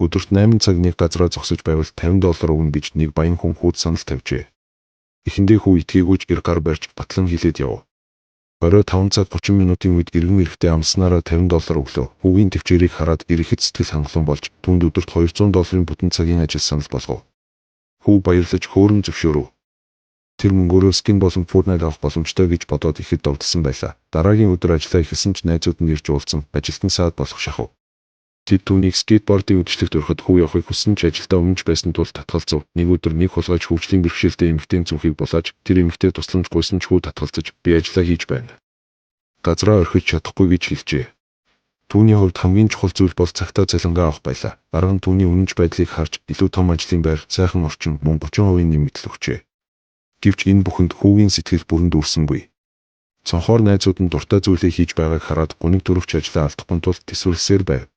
Өдөрт 8 цаг нэг газраа зогсож байвал 50 доллар өгнө гэж нэг баян хүн хүүд санал тавьжээ. Эхэндээ хүү итгээгүй ч гэр гар барьж батлан хэлээд яв. Орой 5 цаг 30 минутын үед эргэн ирэхдээ амласнаараа 50 доллар өглөө. Хүүгийн тэвчээрийг хараад ирэхэд сэтгэл хангалуун болж түүнд өдөрт 200 долларын бүтэн цагийн ажил санал болгов. Хүү баярлаж хөөрөн зөвшөөрөв. Тэр мөнгөөрөө skin болон Fortnite авах боломжтой гэж бодоод ихэд довдсон байлаа. Дараагийн өдөр ажлаа эхэлсэн ч найзууд нь ирж уулзсан ажилтан саад болох шахав. Тэд түүнийг скейтбордын үйлчлэгт ороход хүү явахыг хүссэн ч ажилдаа өмнөж байсан тул татгалзав. Нэг өдөр нэг хулгайч хөгжлийн бэрхшээлтэй эмэгтэйн цүнхийг булааж тэр эмэгтэй тусламж гуйсан ч хүү татгалзаж би ажлаа хийж байна. Газраа орхиж чадахгүй гэж хэлжээ. Түүний хувьд хамгийн чухал зүйл бол цагтаа цалингаа авах байлаа. Дарга нь түүний үнэнч байдлыг харж илүү том ажлын байр, сайхан орчин, мөн 30% нэмэгдэл өгчээ. Гэвч энэ бүхэнд хүүгийн сэтгэл бүрэн дүүрсэнгүй. Цонхоор найзууд нь дуртай зүйлээ хийж байгааг хараад гуниг төрөвч ажлаа алдахгүй тул тэсвэрлэсээр байв.